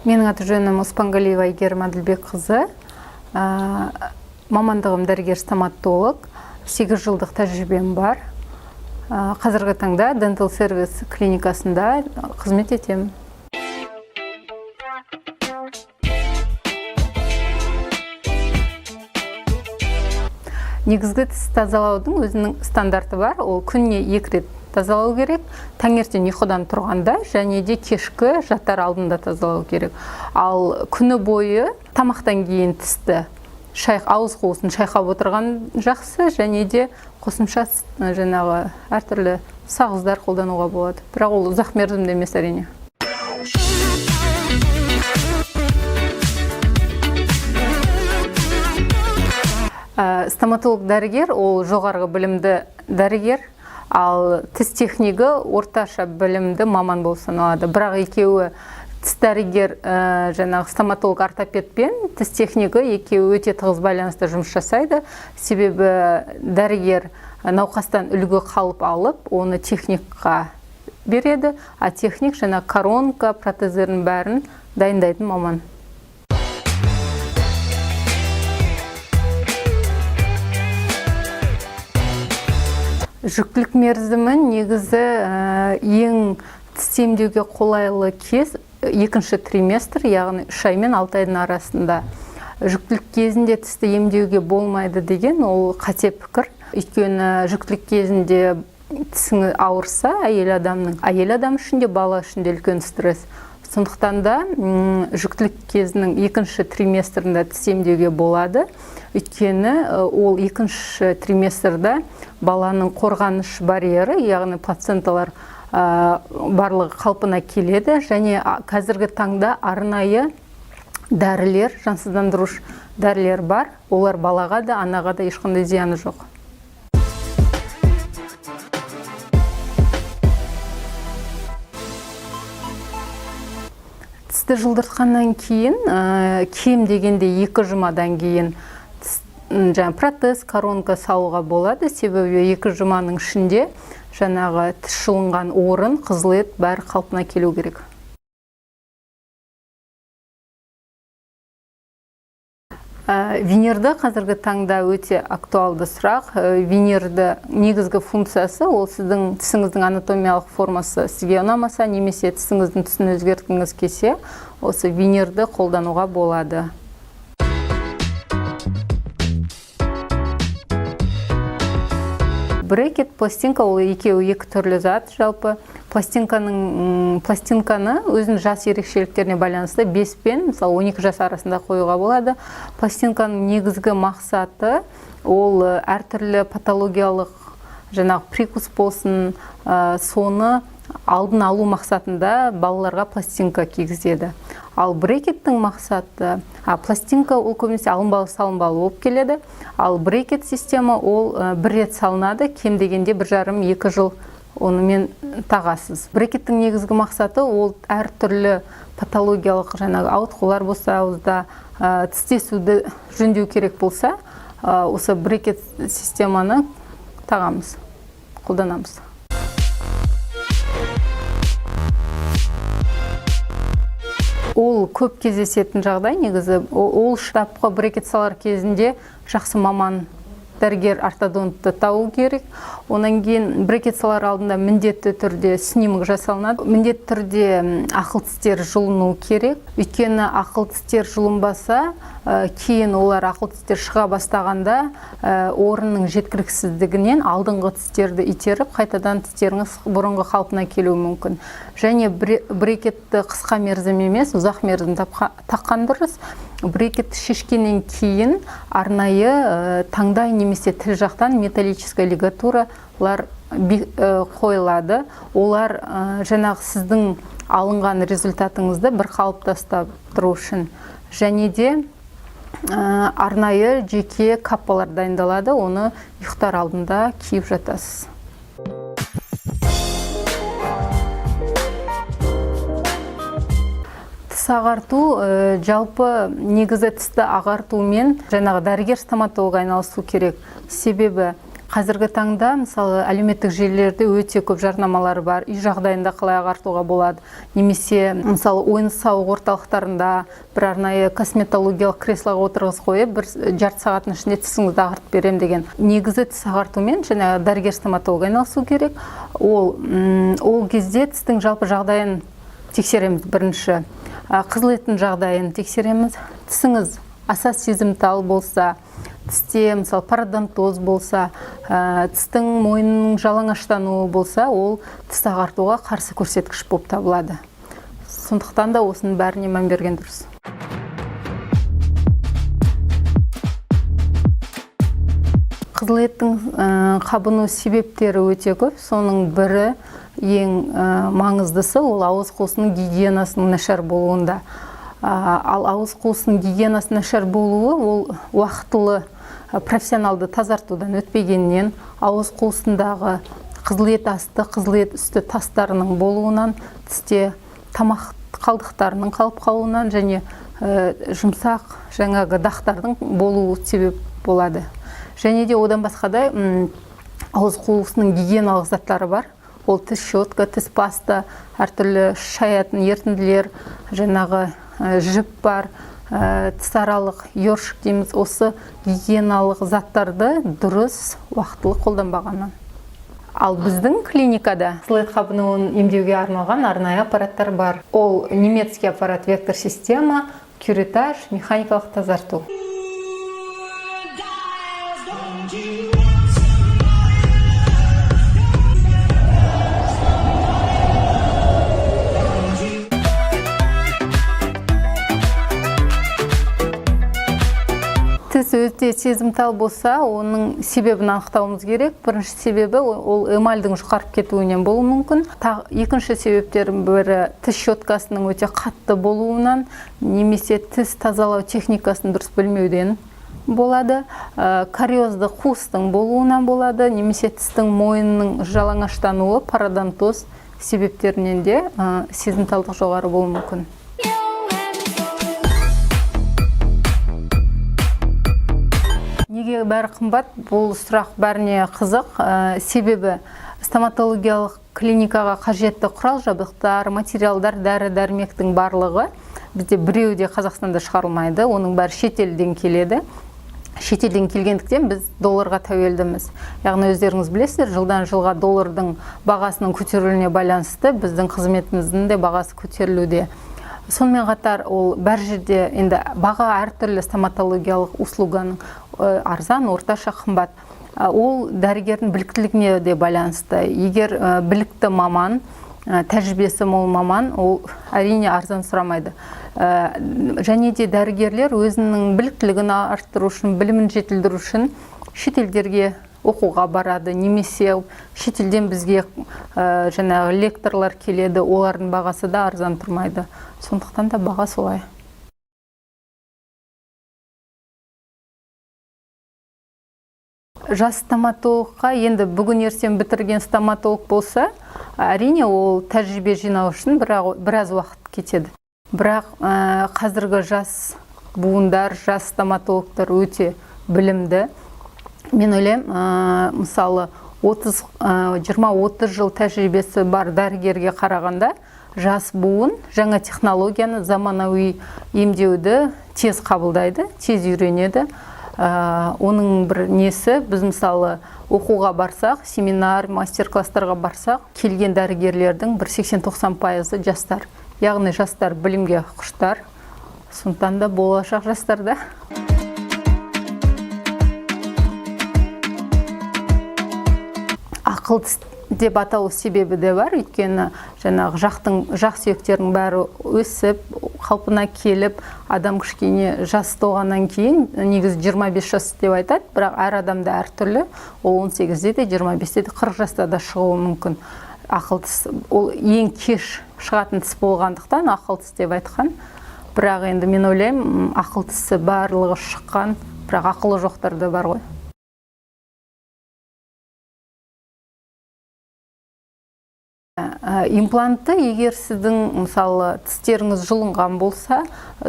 Менің аты жөнім Оспангалиева Әйгерім Әділбекқызы. Мамандығым дәрігер стоматолог. 8 жылдық тәжірибем бар. Қазіргі таңда Dental Service клиникасында қызмет етемін. Негізгі тіс тазалаудың өзінің стандарты бар. Ол күніне 2 рет тазалау керек. Таңертең ұйқыдан тұрғанда және де кешкі жатар алдында тазалау керек. Ал күні бойы тамақтан кейін тісті ауыз қуысын шайқап отырған жақсы, және де қосымша жаңағы әртүрлі сағыздар қолдануға болады. Бірақ ол ұзақ мерзімді емес әрине. Стоматолог дәрігер ол жоғарғы білімді дәрігер, ал тіс технигі орташа білімді маман болып саналады. Бірақ екеуі тіс дәрігер, жаңағы стоматолог ортопед пен тіс технигі екеуі өте тығыз байланыста жұмыс жасайды. Себебі дәрігер науқастан үлгі қалып алып, оны техникқа береді, а техник жаңа коронка, протездердің бәрін дайындайтын маман. Жүктілік мерзімі негізі ең тіс емдеуге қолайлы кез екінші триместр, яғни 3 ай мен 6 айдың арасында. Жүктілік кезінде тісті емдеуге болмайды деген ол қате пікір. Өйткені жүктілік кезінде тісіңі ауырса, әйел адам үшін де, бала үшін де үлкен стресс. Сондықтан да жүктілік кезінің екінші триместрінде тіс емдеуге болады. Өйткені ол екінші триместрда баланың қорғаныш барьері, яғни плаценталар, барлығы қалпына келеді, және қазіргі таңда арнайы дәрілер, жансыздандырушы дәрілер бар. Олар балаға да, анаға да ешқандай зияны жоқ. Тісті жұлдыртқаннан кейін, кем дегенде 2 жұмадан кейін жаңа протез, коронка салуға болады. Себебі 2 жұманың ішінде жаңағы тіс жұлынған орын, қызыл ет бәрі қалпына келу керек. Винирді қазіргі таңда өте актуалды сұрақ. Винирді негізгі функциясы ол сіздің тісіңіздің анатомиялық формасы сізге ұнамаса, немесе тісіңіздің түсін өзгерткіңіз келсе, осы винирді қолдануға болады. Брекет, пластинка ол екеуі екі түрлі зат. Жалпы пластинканы өзінің жас ерекшеліктеріне байланысты 5 пен, мысалы, 12 жас арасында қоюға болады. Пластинканың негізгі мақсаты ол әртүрлі патологиялық жаңағы прикус болсын, соны алдын алу мақсатында балаларға пластинка кигізеді. Ал брекеттің мақсаты, пластинка ол көбінесе алынбалы салынбалы болып келеді. Ал брекет система ол бір рет салынады, кем дегенде бір жарым екі жыл онымен тағасыз. Брекеттің негізгі мақсаты ол әртүрлі патологиялық жаңағы ауытқулар болса, ауызда, тістесуді жөндеу керек болса, осы брекет системаны тағамыз, қолданамыз. Ол көп кездесетін жағдай негізі. Ол штабқа брекет салар кезінде жақсы маман дәрігер ортодонтты табу керек. Онан кейін брекет салар алдында міндетті түрде снимок жасалынады. Міндетті түрде ақыл тістер жұлыну керек. Өйткені ақыл тістер жұлынбаса, кейін олар ақыл тістер шыға бастағанда, орынның жеткіліксіздігінен алдыңғы тістерді итеріп, қайтадан тістеріңіз бұрынғы қалпына келуі мүмкін. Және брекетті қысқа мерзім емес, ұзақ мерзім таққан дұрыс. Брекетті шешкеннен кейін арнайы таңдай немесе тіл жақтан металлическая лигатуралар қойылады. Олар жаңағы сіздің алынған результатыңызды бір қалыпта ұстап тұру үшін. Және де арнайы жеке каппалар дайындалады, оны ұйықтар алдында киіп жатасыз. Тіс ағарту, жалпы негізі тісті ағартумен жаңағы дәрігер стоматолог айналысу керек. Себебі Қазіргі таңда, мысалы, әлеуметтік желілерде өте көп жарнамалар бар. Үй жағдайында қалай ағартуға болады, немесе, мысалы, ойын сауық орталықтарында бір арнайы косметологиялық креслоға отырғызып қойып, бір жарты сағаттың ішінде тісіңізді ағартып беремін деген. Негізі тіс ағартумен жаңағы дәрігер стоматолог айналысу керек. Ол кезде тістің жалпы жағдайын тексереміз бірінші. Қызыл еттің жағдайын тексереміз. Тісіңіз аса сезімтал болса, тісте, мысалы, пародонтоз болса, тістің мойнының жалаңаштануы болса, ол тіс ағартуға қарсы көрсеткіш болып табылады. Сондықтан да осының бәріне мән берген дұрыс. Қызыл еттің қабыну себептері өте көп. Соның бірі, ең маңыздысы, ол ауыз қуысының гигиенасының нашар болуында. Ал ауыз қуысының гигиенасы нашар болуы ол уақытылы профессионалды тазартудан өтпегеннен, ауыз қуысындағы қызыл ет асты, қызыл ет үсті тастарының болуынан, тісте тамақ қалдықтарының қалып қалуынан және жұмсақ жаңағы дақтардың болуы себеп болады. Және де одан басқа да ауыз қуысының гигиеналық заттары бар. Ол тіс щетка, тіс паста, әртүрлі шаятын ерітінділер, жаңағы жіп бар, тісаралық ёршик дейміз. Осы гигиеналық заттарды дұрыс уақытылы қолданбағаннан. Ал біздің клиникада қызыл ет қабынуын емдеуге арналған арнайы аппараттар бар. Ол немецкий аппарат Вектор система, кюретаж, механикалық тазарту. Тіс өте сезімтал болса, оның себебін анықтауымыз керек. Бірінші себебі ол эмальдың жұқарып кетуінен болуы мүмкін. Екінші себептердің бірі тіс щеткасының өте қатты болуынан немесе тіс тазалау техникасын дұрыс білмеуден болады. Кариозды қуыстың болуынан болады, немесе тістің мойнының жалаңаштануы, пародонтоз себептерінен де сезімталдық жоғары болуы мүмкін. Неге бәрі қымбат? Бұл сұрақ бәріне қызық. Себебі стоматологиялық клиникаға қажетті құрал жабдықтар, материалдар, дәрі-дәрмектің барлығы бізде біреуі де Қазақстанда шығарылмайды, оның бәрі шетелден келеді. Шетелден келгендіктен біз долларға тәуелдіміз. Яғни өздеріңіз білесіздер, жылдан жылға доллардың бағасының көтерілуіне байланысты біздің қызметіміздің де бағасы көтерілуде. Сонымен қатар ол бәр жерде енді баға әртүрлі, стоматологиялық услуганың арзан, орташа, қымбат. Ол дәрігердің біліктілігіне де байланысты. Егер білікті маман, тәжірибесі мол маман, ол әрине арзан сұрамайды. Және де дәрігерлер өзінің біліктілігін арттыру үшін, білімін жетілдіру үшін шетелдерге оқуға барады, немесе шетелден бізге жаңағы лекторлар келеді, олардың бағасы да арзан тұрмайды. Сондықтан да баға солай. Жас стоматологқа енді бүгін ертең бітірген стоматолог болса, әрине ол тәжірибе жинау үшін біраз уақыт кетеді. Бірақ қазіргі жас буындар, жас стоматологтар өте білімді. Мен ойлаймын, мысалы, 20-30 жыл тәжірибесі бар дәрігерге қарағанда жас буын жаңа технологияны, заманауи емдеуді тез қабылдайды, тез үйренеді. Оның бір несі, біз мысалы оқуға барсақ, семинар, мастер-класстарға барсақ, келген дәрігерлердің бір 80-90 пайызы жастар. Яғни жастар білімге құштар, сондықтан да болашақ жастарда. Ақыл тіс деп аталу себебі де бар, өйткені жаңағы жақ сүйектерінің бәрі өсіп, қалпына келіп, адам кішкене жас толғаннан кейін, негізі 25 жас деп айтады, бірақ әр адамда әртүрлі, ол 18-де де, 25-те де, 40 жаста да шығуы мүмкін. Ақыл тіс, ол ең кеш шығатын тіс болғандықтан ақыл тіс деп айтқан. Бірақ енді мен ойлаймын, ақыл тісі барлығы шыққан, бірақ ақылы жоқтар да бар ғой. Имплантты егер сіздің, мысалы, тістеріңіз жұлынған болса,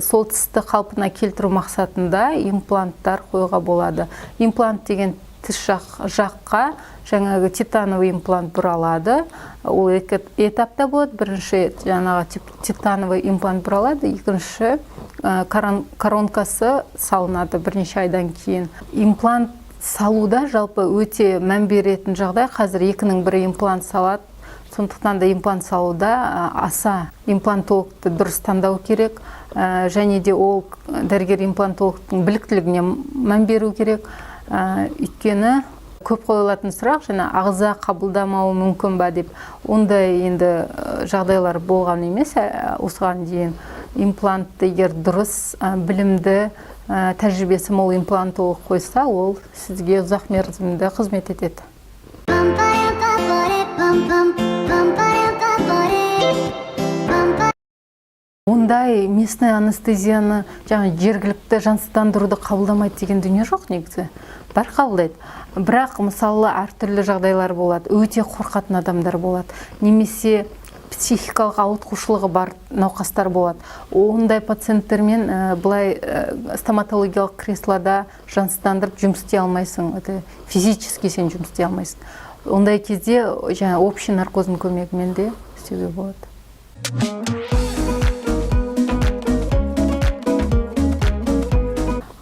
сол тісті қалпына келтіру мақсатында импланттар қоюға болады. Имплант деген Тіс жаққа жаңағы титановый имплант бұралады. Ол екі этапта болады. Бірінші жаңағы титановый имплант бұралады, екінші коронкасы салынады бірнеше айдан кейін. Имплант салуда жалпы өте мән беретін жағдай, қазір екінің бірі имплант салады. Сондықтан да имплант салуда аса имплантологты дұрыс таңдау керек. Және де ол дәрігер имплантологтың біліктілігіне мән беру керек. Өйткені көп қойылатын сұрақ, жаңа ағза қабылдамауы мүмкін ба деп. Ондай енді жағдайлар болған емес осыған дейін. Имплантты егер дұрыс, білімді, тәжірибесі мол имплантолог қойса, ол сізге ұзақ мерзімді қызмет етеді. Pam para pa pare pam pam pam para pa pare pam pa. Ондай местный анестезияны, жаңа жергілікті жансыздандыруды қабылдамайды деген дүние жоқ негізі. Бәрі қабылдайды. Бірақ мысалы әртүрлі жағдайлар болады. Өте қорқатын адамдар болады. Немесе психикалық ауытқушылығы бар науқастар болады. Ондай пациенттермен былай стоматологиялық креслода жансыздандырып жұмыс істей алмайсың. Это физически сен жұмыс істей алмайсың. Ондай кезде жаңа общий наркоздың көмегімен де істеуге болады.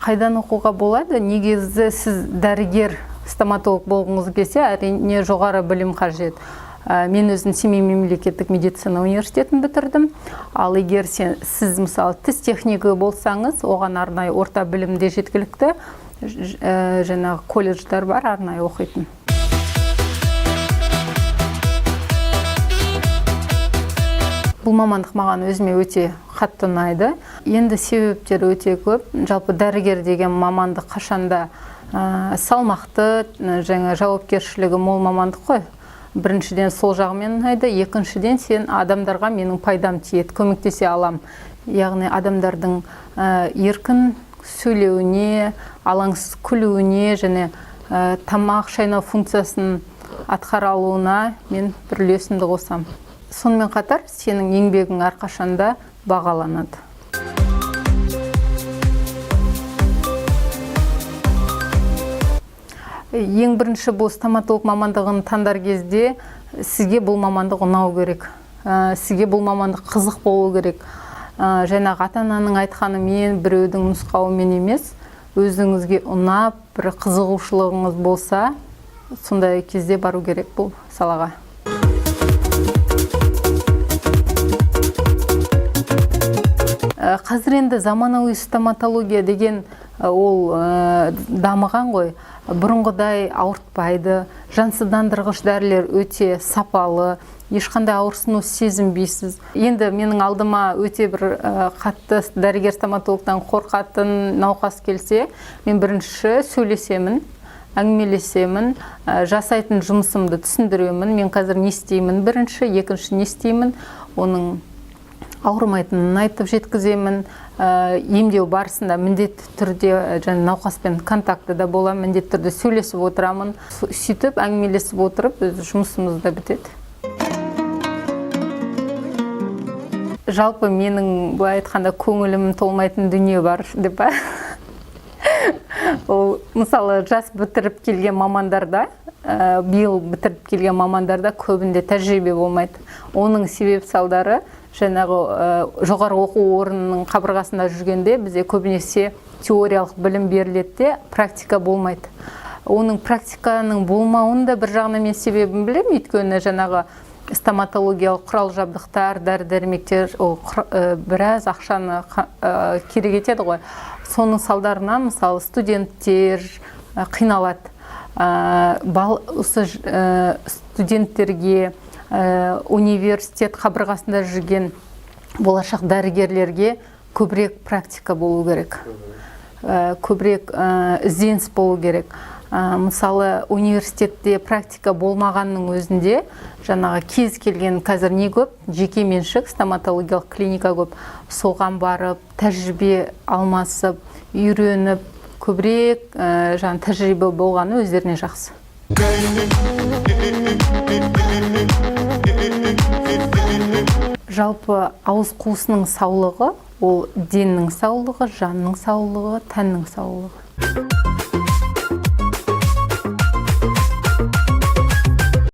Қайдан оқуға болады? Негізі сіз дәрігер стоматолог болғыңыз келсе, әрине, жоғары білім қажет. Мен өзім Семей мемлекеттік медицина университетін бітірдім. Ал егер сіз мысалы тіс технигі болсаңыз, оған арнайы орта білім де жеткілікті. Жаңағы колледждер бар арнайы оқитын. Бұл мамандық маған өзіме өте қатты ұнайды. Енді себептері өте көп. Жалпы дәрігер деген мамандық қашанда салмақты, жаңа жауапкершілігі мол мамандық қой. Біріншіден, сол жағымен ұнайды, екіншіден, сен адамдарға менің пайдам тиеді, көмектесе алам. Яғни адамдардың еркін сөйлеуіне, алаңсыз күлуіне және тамақ шайнау функциясын атқара алуына мен бір үлесімді қосамын. Сонымен қатар сенің еңбегің әрқашанда бағаланады. Ең бірінші бұл стоматолог мамандығын таңдар кезде сізге бұл мамандық ұнау керек. Сізге бұл мамандық қызық болу керек. Жаңағы ата-ананың айтқанымен, біреудің нұсқауымен емес, өзіңізге ұнап, бір қызығушылығыңыз болса, сондай кезде бару керек бұл салаға. Қазір енді заманауи стоматология деген ол дамыған ғой. Бұрынғыдай ауыртпайды, жансыздандырғыш дәрілер өте сапалы, ешқандай ауырсыну сезінбейсіз. Енді менің алдыма өте бір қатты дәрігер стоматологтан қорқатын науқас келсе, мен бірінші сөйлесемін, әңгімелесемін, жасайтын жұмысымды түсіндіремін. Мен қазір не істеймін бірінші, екінші не істеймін, оның ауырмайтынын айтып жеткіземін. Емдеу барысында міндетті түрде және науқаспен контактыда боламын, міндетті түрде сөйлесіп отырамын. Сөйтіп әңгімелесіп отырып өз жұмысымыз да бітеді. Жалпы менің былай айтқанда көңілім толмайтын дүние бар деп па? Ол мысалы жас бітіріп келген мамандарда, биыл бітіріп келген мамандарда көбінде тәжірибе болмайды. Оның себеп салдары жаңағы, жоғары оқу орнының қабырғасында жүргенде бізде көбінесе теориялық білім беріледі де, практика болмайды. Оның практиканың болмауын да бір жағынан мен себебін білемін, өйткені жаңағы стоматологиялық құрал жабдықтар, дәрі-дәрмектер ол біраз ақшаны керек етеді ғой. Соның салдарынан мысалы студенттер қиналады. Осы студенттерге, университет қабырғасында жүрген болашақ дәрігерлерге көбірек практика болу керек. Көбірек ізденіс болу керек. Мысалы университетте практика болмағанның өзінде жаңағы кез келген қазір не көп, жеке меншік стоматологиялық клиника көп, соған барып тәжірибе алмасып, үйреніп, көбірек, жаңа тәжірибе болғаны өздеріне жақсы. Жалпы ауыз қуысының саулығы ол деннің саулығы, жанның саулығы, тәннің саулығы.